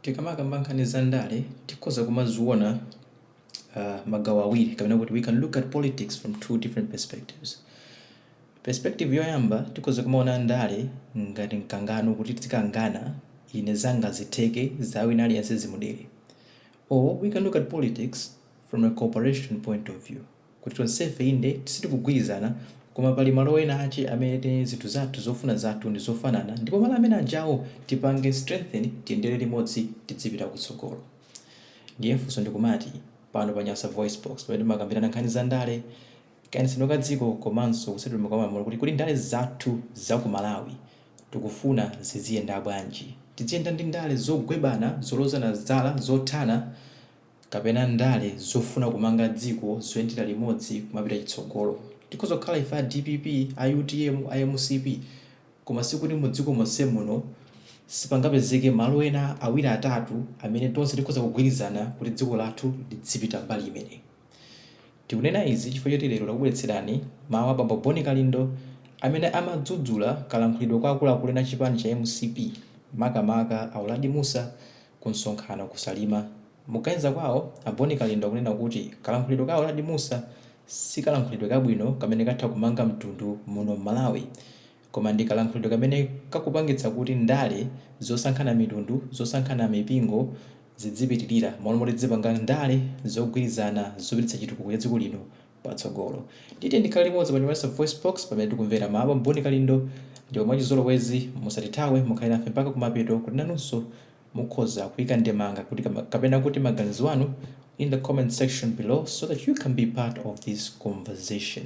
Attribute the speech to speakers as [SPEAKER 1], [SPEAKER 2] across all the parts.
[SPEAKER 1] Tikamakamba nkhani za ndale, tikhoza kumaziona magawo awiri, kapena kuti we can look at politics from two different perspectives. Perspective yoyamba, tikhoza kumaona ndale ngati mkangano, kuti tikangana, ine zanga zitheke, za wina aliyense zimudere. Or we can look at politics from a cooperation point of view, kuti tonsefe inde sitikugwirizana, koma pali malo ena ache amene zinthu zathu, zofuna zathu ndi zofanana, ndipo malo amene ajawo tipange strengthen, tiyendere limodzi, tidzipita kutsogolo. Ndiye funso ndikumati, pano pa Nyasa Voice Box, pamene timakambirana nkhani za ndale, kayendetsedwe ka dziko komanso kutsatidwa kwa malamulo, kuti ndale zathu za ku Malawi tikufuna ziziyenda bwanji? Tiziyenda ndi ndale zogwebana, zolozana zala, zothana, kapena ndale zofuna kumanga dziko, zoyendera limodzi kumapita chitsogolo? Tikhoza kukhala ife a DPP, a UTM, a MCP, koma sikuti mu dziko monse muno sipangapezeke malo ena awiri, atatu amene tonse tikhoza kugwirizana kuti dziko lathu lizipita mbali imeneyi. Tikunena izi chifukwa choti lero takubweretserani mawu a bambo Boni Kalindo, amene amadzudzula kalankhulidwe kwa akuluakulu ena chipani cha MCP, makamaka a Uladi Musa, ku msonkhano ku Salima. Mukuganiza kwawo, a Boni Kalindo akunena kuti kalankhulidwe ka Uladi Musa sikalankhulidwe kabwino kamene katha kumanga mtundu muno m'Malawi, koma ndi kalankhulidwe kamene kakupangitsa kuti ndale zosankhana mitundu, zosankhana mipingo zidzipitirira, malo moti tizipanga ndale zogwirizana zopititsa chitukuko cha dziko lino patsogolo. Ndite ndikhale limodzi pa Nyasa Voice Box pamene tikumvera mawu a Boni Kalindo. Ndipo mwachizolowezi, musatithawe, mukhale nafe mpaka kumapeto, kuti nanunso mukhoza kuyika ndemanga kuti kapena kuti maganizo anu in the comment section below, so that you can be part of this conversation.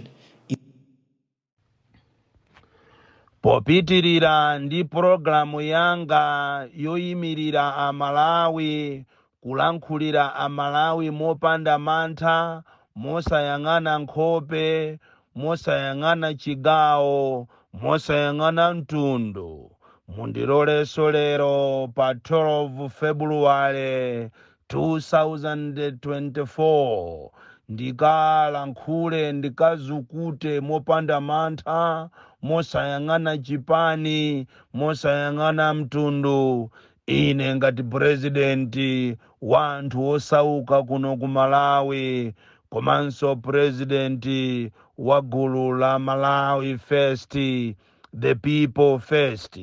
[SPEAKER 2] Popitirira ndi pulogalamu yanga yoyimirira Amalawi, kulankhulira Amalawi mopanda mantha, mosayang'ana nkhope, mosayang'ana chigawo, mosayang'ana mtundu, mundiloleso lero pa 12 Februwale 2024 ndikalankhule, ndikazukute mopanda mantha, mosayang'ana chipani, mosayang'ana mtundu, ine ngati purezidenti wa anthu osauka kuno ku Malawi, komanso purezidenti wa gulu la Malawi First, the people first,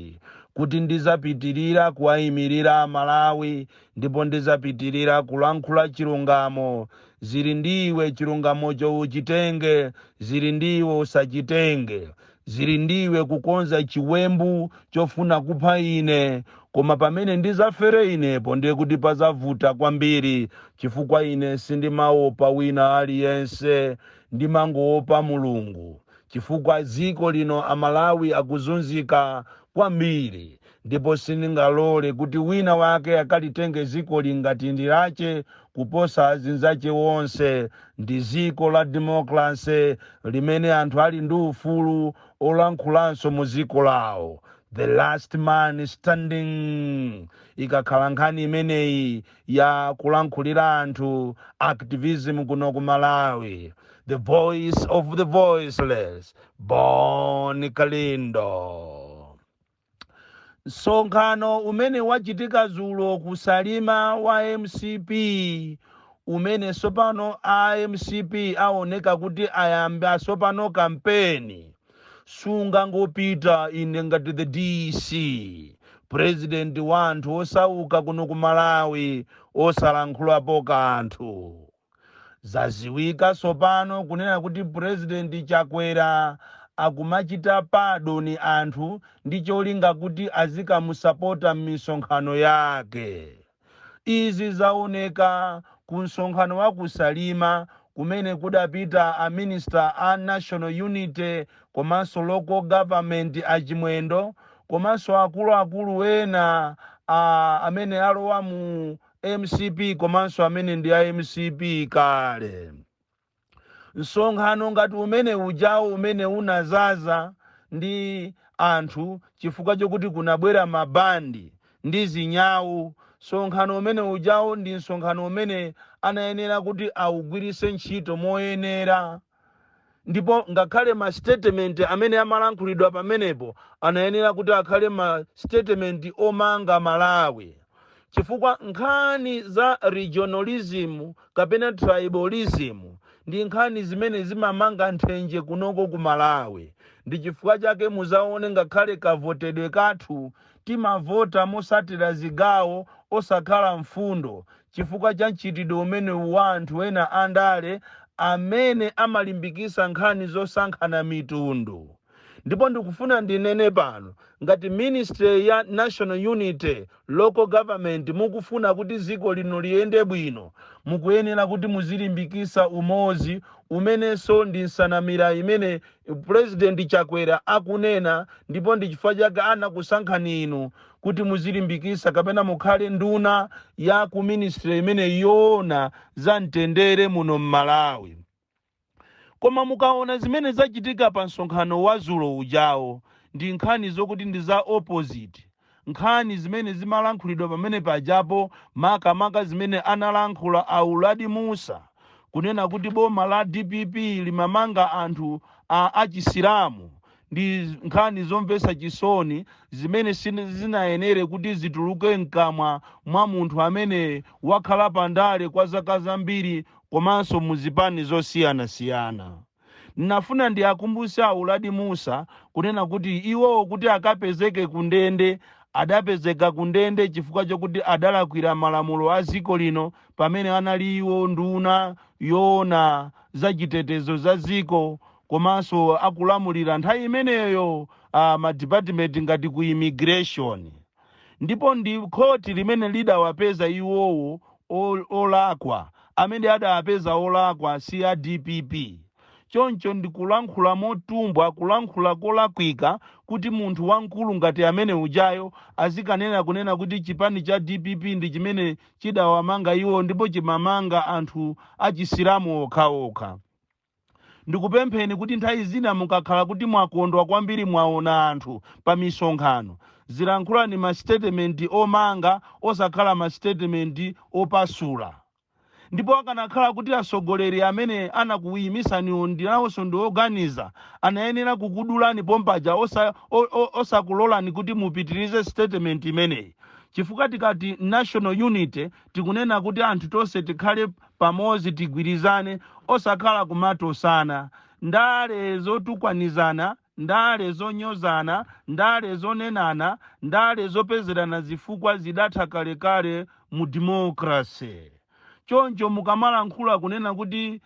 [SPEAKER 2] kuti ndizapitirira kuwayimirira Malawi ndipo ndizapitirira kulankhula chilungamo. Zili ndiwe chilungamocho uchitenge, zili ndiwe usachitenge, zili ndiwe kukonza chiwembu chofuna kupha ine. Koma pamene ndizafere inepo, ndiye kuti pazavuta kwambiri, chifukwa ine sindimaopa wina aliyense, ndimangoopa Mulungu, chifukwa dziko lino Amalawi akuzunzika kwambiri, ndipo sindingalole kuti wina wake akalitenge dziko lingati ndilache kuposa azinzache wonse. Ndi dziko la democracy limene anthu ali ndi ufulu olankhulanso mu dziko lawo. The last man standing ikakhala nkhani imeneyi ya kulankhulira anthu, activism kuno ku Malawi, the voice of the voiceless, Bon Kalindo. Msonkhano umene wachitika dzulo ku Salima wa MCP, umene sopano a MCP aoneka kuti ayamba sopano kampeni, sungangopita ine ngati the DC, president wa anthu osauka kuno ku Malawi, osalankhulapo kanthu. Zaziwika sopano kunena kuti President Chakwera akumachita pardon anthu ndi cholinga kuti azikamusapota m'misonkhano yake. Izi zaoneka ku msonkhano wa kuSalima kumene kudapita a minister a National Unity komanso Local Government, Achimwendo, komanso akuluakulu ena amene alowa mu MCP komanso amene ndi a MCP kale. Msonkhano ngati umene ujawo, umene unazaza ndi anthu chifukwa chokuti kunabwera mabandi ndi zinyawu, msonkhano umene ujawo ndi msonkhano umene anayenera kuti awugwiritse ntchito moyenera, ndipo ngakhale ma statement amene amalankhulidwa pamenepo anayenera kuti akhale ma statement omanga Malawi. Chifukwa nkhani za regionalism kapena tribalism ndi nkhani zimene zimamanga nthenje kunoko ku Malawi. Ndi chifukwa chake muzaone ngakhale kavotedwe kathu timavota mosatira zigawo, osakhala mfundo, chifukwa cha mchitidwe umenewu wa anthu ena andale amene amalimbikisa nkhani zosankhana mitundu. Ndipo ndikufuna ndinene pano, ngati Ministry ya National Unity, Local Government, mukufuna kuti dziko lino liyende bwino, mukuyenera kuti muzilimbikisa umodzi, umenenso ndi nsanamira imene President Chakwera akunena. Ndipo ndi chifukwa chake anakusankhani inu kuti muzilimbikisa kapena mukhale nduna ya ku ministry imene yoona za mtendere muno mMalawi. Koma mukaona zimene zachitika pa msonkhano wa zulo ujawo, ndi nkhani zokuti ndi za opposite. Nkhani zimene zimalankhulidwa pamene pajapo, makamaka zimene analankhula a Uladi Musa, kunena kuti boma la DPP limamanga anthu a achisilamu, ndi nkhani zomvetsa chisoni zimene zinayenere kuti zituluke mkamwa mwa munthu amene wakhala pandale kwa zaka zambiri komanso muzipani zosiyanasiyana. Nafuna ndiakumbuse a Uladi Musa kunena kuti iwowo kuti akapezeke kundende, adapezeka kundende chifukwa chokuti adalakwira malamulo a dziko lino pamene anali iwo nduna yoona zachitetezo za dziko, komanso akulamulira nthawi imeneyo madipatimenti ngati ku immigration. Ndipo ndi khoti limene lidawapeza iwowo olakwa. Amene adawapeza olakwa si a DPP. Choncho ndikulankhula motumbwa, kulankhula kolakwika, kuti munthu wamkulu ngati amene ujayo azikanena kunena kuti chipani cha DPP ndi chimene chidawamanga iwo ndipo chimamanga anthu achisilamu okhaokha. Ndikupempheni kuti nthawi zina mukakhala kuti mwakondwa kwambiri, mwaona anthu pa misonkhano, zilankhulani ma statement omanga, osakhala ma statement opasula. Ndipo akanakhala kuti atsogoleri amene anakuyimisaniwo ndinawonso ndi oganiza, anayenera kukudulani pompaja, osakulolani kuti mupitirize statement imeneyi. Chifukwa tikati national unity, tikunena kuti anthu tonse tikhale pamodzi, tigwirizane, osakhala kumatosana. Ndale zotukwanizana, ndale zonyozana, ndale zonenana, ndale zopezerana zifukwa zidatha kalekale mu democracy. Choncho mukamalankhula kunena kuti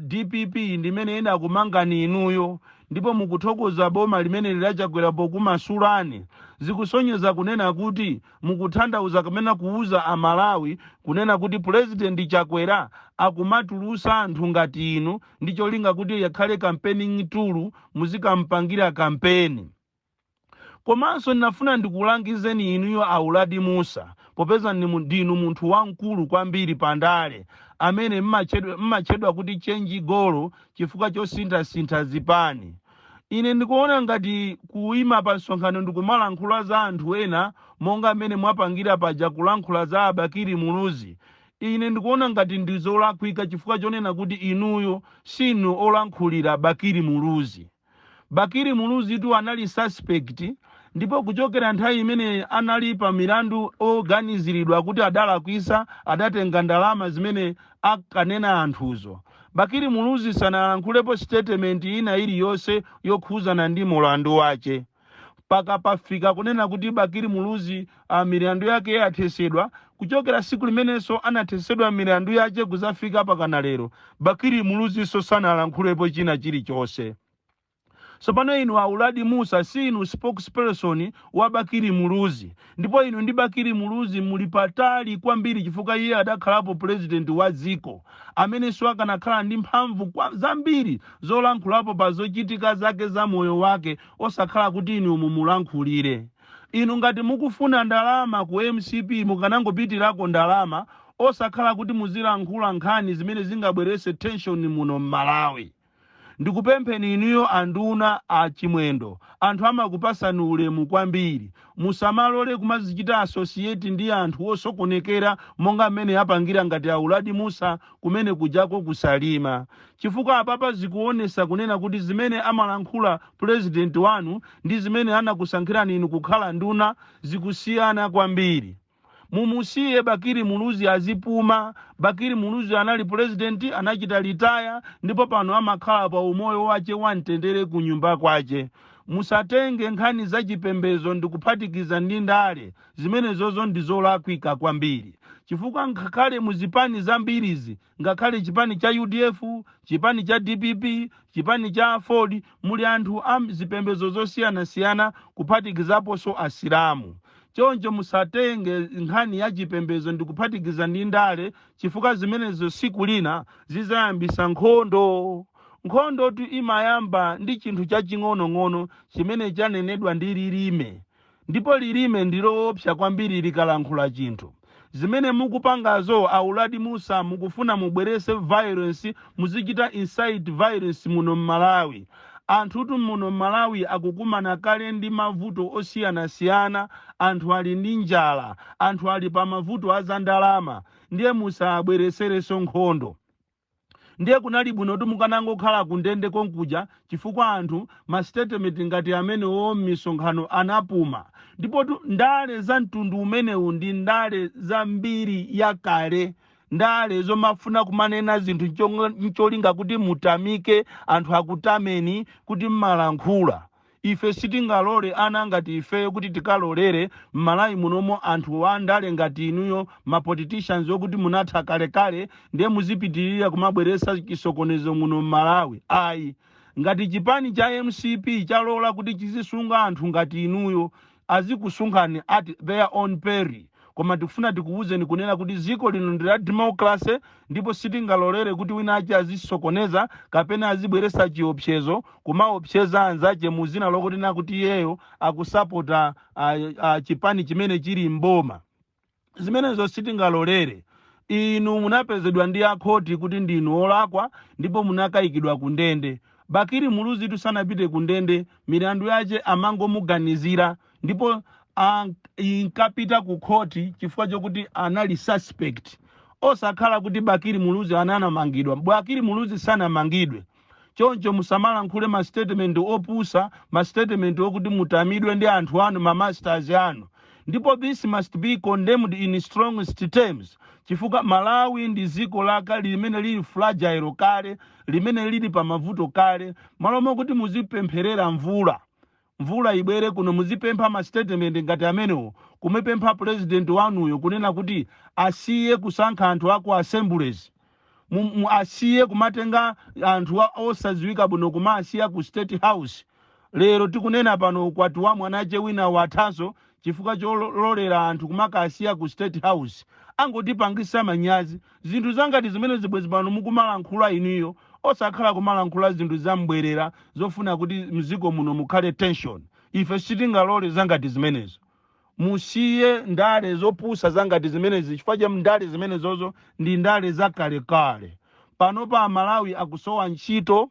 [SPEAKER 2] DPP ndimene inakumangani inuyo, ndipo mukuthokoza boma limene lidachakwera pokumasulani, zikusonyeza kunena kuti mukutanthauza kapena kuuza Amalawi kunena kuti Purezidenti Chakwera akumatulusa anthu ngati inu ndi cholinga kuti yakhale campaigning tool, muzikampangira kampeni. Komanso ndinafuna ndikulangizeni inuyo a Uladi Musa, popeza ndinu munthu wamkulu kwambiri pandale amene mmatchedwa kuti change goal chifukwa chosinthasintha zipani. Ine ndikuona ngati kuyima pa msonkhano ndikumalankhula za anthu ena monga mmene mwapangira paja kulankhula za a Bakili Muluzi, ine ndikuona ngati ndi zolakwika, chifukwa chonena kuti inuyo sinu olankhulira Bakili Muluzi. Bakili Muluzi tu anali suspect, ndipo kuchokera nthawi imene anali pa milandu oganiziridwa kuti adalakwisa, adatenga ndalama zimene akanena anthuzo, Bakili Muluzi sanalankhulepo statement ina iliyonse yokhuzana ndi mulandu wace, mpaka pafika kunena kuti Bakili Muluzi milandu yake yathesedwa. Kuchokera siku limenenso anathesedwa milandu yace kuzafika pakana lero, Bakili Muluzinso sanalankhulepo china chilichonse. Tsopano inu a Uladi Musa si inu spokesperson wa Bakili Muluzi, ndipo inu ndi Bakili Muluzi muli patali kwambiri, chifukwa iye adakhalapo president wa dziko amenenso akanakhala ndi mphamvu zambiri zolankhulapo pa zochitika zake za moyo wake, osakhala kuti inu mumulankhulire. Inu ngati mukufuna ndalama ku MCP, mukanangopitirako ndalama, osakhala kuti muzilankhula nkhani zimene zingabweretse tension muno m'Malawi. Ndikupempheni inuyo anduna a Chimwendo, anthu amakupasani ulemu kwambiri, musamalole kumazichita associate ndi anthu osokonekera monga mmene apangira ngati a Uladi Musa kumene kujako kusalima, chifukwa apapa zikuonesa kunena kuti zimene amalankhula purezidenti wanu ndi zimene anakusankhirani inu kukhala nduna zikusiyana kwambiri. Mumusiye Bakili Muluzi azipuma. Bakili Muluzi anali president, anachita retire, ndipo pano amakhala pa umoyo wace wamtendere ku nyumba kwace. Musatenge nkhani zachipembedzo ndikuphatikiza ndi ndale. Zimenezozo ndi zolakwika kwambiri, chifukwa ngakhale muzipani zambirizi, ngakhale chipani cha UDF, chipani cha DPP, chipani cha AFORD, muli anthu a zipembedzo zosiyanasiyana, kuphatikizaponso Asilamu. Choncho musatenge nkhani ya chipembedzo ndikuphatikiza ndi ndale, chifukwa zimenezo siku lina zizayambisa nkhondo. Nkhondo tu imayamba ndi chinthu chaching'onong'ono chimene chanenedwa ndi lilime, ndipo lilime ndiloopsa kwambiri likalankhula chinthu. Zimene mukupangazo, a Uladi Musa, mukufuna mubwerese violence, muzichita incite violence muno mMalawi. Anthutu muno mMalawi akukumana kale ndi mavuto osiyanasiyana. Anthu ali ndi njala, anthu ali pa mavuto azandalama, ndiye musabweresereso nkhondo. Ndiye kunali bwino kuti mukanangokhala kundende konkuja, chifukwa anthu ma statement ngati amenewo m'misonkhano anapuma. Ndipo ndale za mtundu umenewu ndi ndale za mbiri yakale, ndale zomafuna kumanena zinthu ncholinga kuti mutamike, anthu akutameni kuti mmalankhula. Ife sitingalole, ana ngati ifeyo, kuti tikalolere m'Malawi munomo anthu andale ngati inuyo, ma politicians okuti munatha kalekale, ndiye muzipitirira kumabweresa chisokonezo muno m'Malawi. Ayi. Ngati chipani cha MCP chalola kuti chizisunga anthu ngati inuyo, azikusunkhani at their own peril. Koma tikufuna tikuwuzeni kunena kuti dziko lino ndi la democracy, ndipo sitingalolere kuti wina ache azisokoneza kapena azibweresa chiopsezo, kumaopseza anzache mu zina lokuti nakuti iyeyo akusapota chipani chimene chili mboma. Zimenezo sitingalolere. Inu munapezedwa ndi akhoti kuti ndinu olakwa, ndipo munakayikidwa ku ndende. Bakili Muluzi tusanapite ku ndende, milandu yace amangomuganizira, ndipo inkapita ku khoti chifukwa chokuti anali suspect, osakhala kuti Bakili Muluzi ananamangidwa. Bakili Muluzi sanamangidwe. Choncho musamalankhule ma statement opusa, ma statement okuti mutamidwe ndi anthu anu, ma masters anu. Ndipo this must be condemned in strongest terms, chifukwa Malawi ndi dziko laka limene lili fragile kale, limene lili pa mavuto kale. Malo mokuti muzipempherera mvula, mvula ibwere kuno, muzipempha ma statement ngati amenewo, kumupempha president wanuyo kunena kuti asiye kusankha anthu aku assemblies, asiye kumatenga anthu osadziwika bwino kumasiya ku State House. Lero tikunena pano, ukwati wa mwanache wina wathanso chifukwa chololera anthu kumakasiya ku State House. Angotipangisa manyazi. Zinthu zangati zimene zibwezi pano mukumalankhula inuyo, osakhala kumalankhula zinthu zambwerera zofuna kuti mdziko muno mukhale tension. Ife sitingalole zangati zimenezo. Musiye ndale zopusa zangati zimenezi, chifukwa cha ndale zimenezozo ndi ndale zakalekale. Panopa Amalawi akusowa ntchito,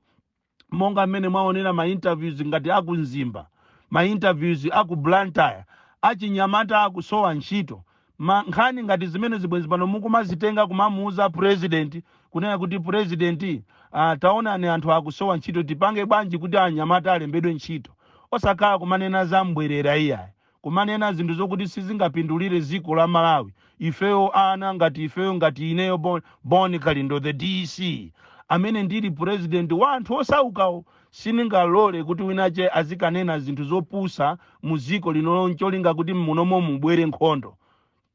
[SPEAKER 2] monga mmene mwaonera ma interviews ngati aku Mzimba, ma interviews aku Blantyre, achinyamata akusowa ntchito. Ma nkhani ngati zimene zibwezi pano mukumazitenga kumamuuza president kunena kuti, "President, taonani, anthu akusowa ntchito, tipange bwanji kuti anyamata alembedwe ntchito?" Osakhala kumanena za mbwerera iyayi, kumanena zinthu zokuti sizingapindulire dziko la Malawi. Ifeyo, ana ngati ifeyo, ngati ineyo Bon Kalindo the DC, amene ndili president wa anthu osaukawo, sindingalole kuti winache azikanena zinthu zopusa mu dziko lino ncholinga kuti munomo mubwere nkhondo.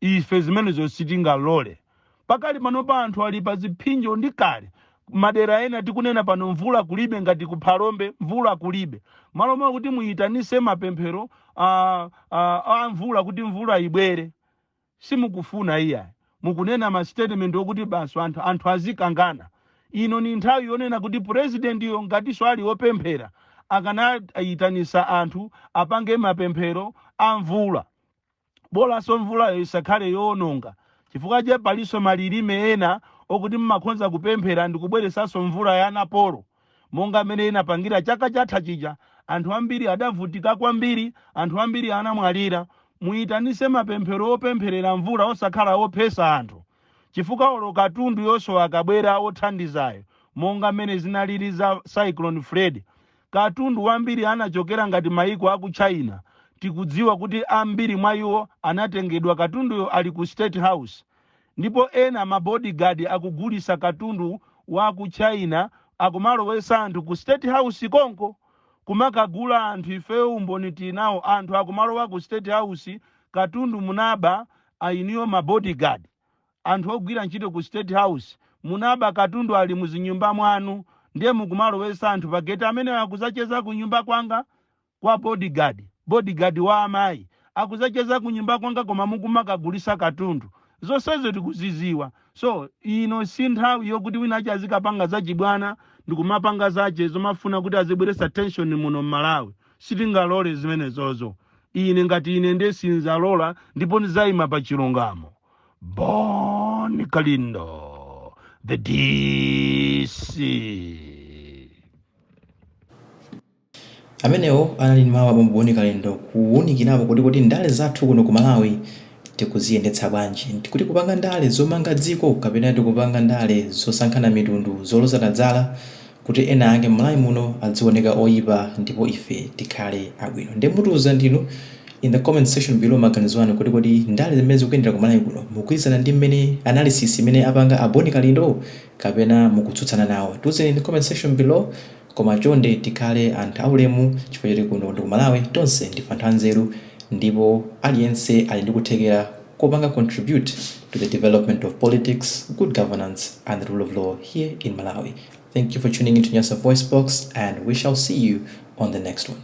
[SPEAKER 2] Ife zimenezo sitingalole. Pakali panopa anthu ali pa ziphinjo ndi kale. Madera ena tikunena pano mvula kulibe, ngati kuPhalombe mvula kulibe. Malo mwa kuti muyitanise mapemphero a mvula kuti mvula ibwere, simukufuna iyayi. Mukunena ma statement okuti basi anthu azikangana. Ino ni nthawi yonena kuti president yo, ngatinso ali wopemphera, akanayitanisa anthu apange mapemphero a mvula, bolanso mvulayo isakhale yowononga, chifukwa che palinso malilime ena okuti mmakhonza kupemphera ndi kubweresanso mvula ya napolo, monga mmene inapangira chaka chatha chija. Anthu ambiri adavutika kwambiri, anthu ambiri anamwalira. Muyitanise mapemphero opempherera mvula, osakhala ophesa anthu, chifukwa olo katundu yonso akabwera othandizayo, monga mmene zinalili za Cyclone Freddy, katundu wambiri anachokera ngati maiko aku China. Tikudziwa kuti ambiri mwa iwo anatengedwa, katunduyo ali ku State House, ndipo ena ma bodyguard akugulisa katundu wa ku China, akumalowesa anthu ku State House konko kumakagula anthu. Ifeyo umboni tinawo, anthu akumalowa ku State House, katundu munaba ainiyo ma bodyguard, anthu ogwira ntchito ku State House, munaba katundu ali muzinyumba mwanu, ndiye mukumalowesa anthu pageti amene akuzacheza ku nyumba kwanga kwa bodyguard, bodyguard wa amayi akuzacheza ku nyumba kwanga, koma mukumakagulisa katundu. Zonsezo tikuziziwa. So ino si nthawi yokuti wina achi azikapanga zachibwana ndikumapanga zache zomafuna kuti azibweresa tension muno mMalawi. Sitingalole zimenezozo. Ine ngati ine ndiye sinzalola, ndipo ndizayima pa chilungamo. Bon Kalindo, the DC.
[SPEAKER 1] Amenewo anali mawu a bambo Bon Kalindo kuwunikirapo kuti kodi ndale zathu kuno ku Malawi tikuziyendetsa bwanji? Kuti kupanga ndale zomanga dziko kapena tikupanga ndale zosankhana mitundu, zolozana dzala kuti ena ake m'Malawi muno adzioneka oyipa ndipo ife tikhale abwino? Ndiye mutiuza ndinu in the comment section below maganizo anu kuti kodi ndale zimene zikuyendera ku Malawi kuno, mukugwirizana ndi mmene analysis imene apanga a Bon Kalindo kapena mukutsutsana nawo? Tiuzeni in the comment section below. Koma chonde tikhale anthu aulemu chifukwa choti kuno ndi ku Malawi, tonse ndife anthu anzeru ndipo aliyense ali ndi kuthekera kopanga contribute to the development of politics, good governance and the rule of law here in Malawi. Thank you for tuning into Nyasa Voice Box, and we shall see you on the next one.